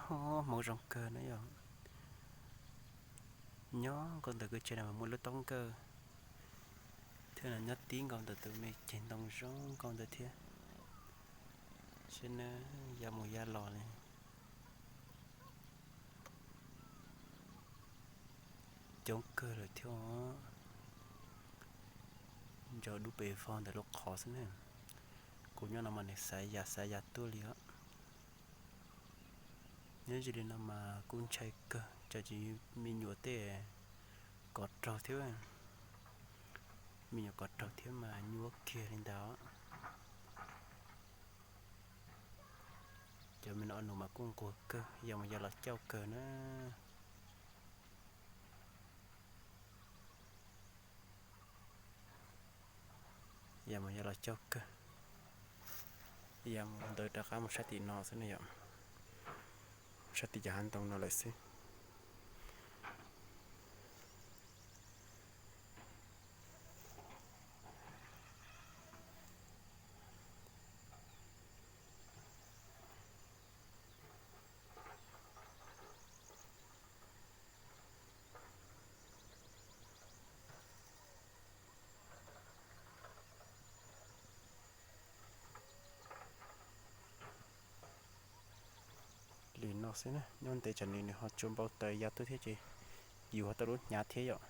Hmoob zoo kawg na yom. Nyob nkaus ntawm kwj tse no mas muaj lub taub nkawj thiab no, nyob tib nkaus ntawm tus me ceg ntoo zoo nkauj ntawd thiab. Saib na, ya mus ya los li coob kawg lawm thiab os. Ntsaum dub pes vog ntawm lub qhov xwb ne. Kuv nyob no mas nws xav ya xav ya tuaj li os. Nyob ze li no mas kuj ntshai kawg, tsam tsis me nyuam tej kov raug thiab. Me nyuam kov raug thiab mas nyuaj kiag li ntawd. Cov me nyuam nus mas kuj nquag kawg, ya mus ya los cauj kawg na. Ya mus ya los cauj kawg. Ya mus ntawd rov qab mus sab tim no xwb ne yom. Sab tim cov hav ntoo no lawm xwb. Li no xwb na, nyob ntev tsam nws nws ho tsuas npau taws ya tuaj thiab ces yus ho tau lub hnyav thiab yom.